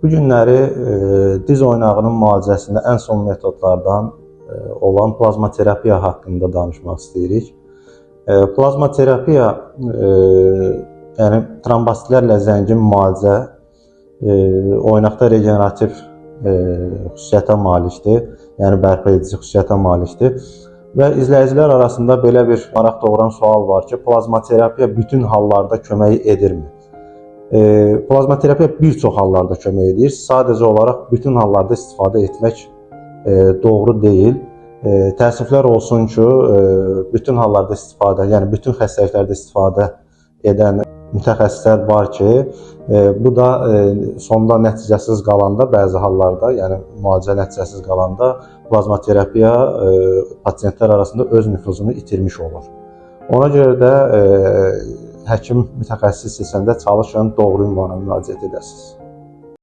Bu günləri diz oynağının müalicəsində ən son metodlardan olan plazmaterapiya haqqında danışmaq istəyirik. Plazmaterapiya, yəni trombositlərlə zəngin müalicə oynaqda regenerativ xüsusiyyətə malikdir, yəni bərpa edici xüsusiyyətə malikdir. Və izləyicilər arasında belə bir maraq doğuran sual var ki, plazmaterapiya bütün hallarda kömək edirmi? Plazmaterapiya bir çox hallarda kömək edir. Sadəcə olaraq bütün hallarda istifadə etmək doğru deyil. Təəssüflər olsun ki, bütün hallarda istifadə, yəni bütün xəstəliklərdə istifadə edən mütəxəssislər var ki, bu da sonda nəticəsiz qalanda bəzi hallarda, yəni müalicə nəticəsiz qalanda plazmaterapiya pasientlər arasında öz nüfuzunu itirmiş olur. Ona görə də həkim mütəxəssis seçəndə çalışın doğru ünvana müraciət edəsiniz.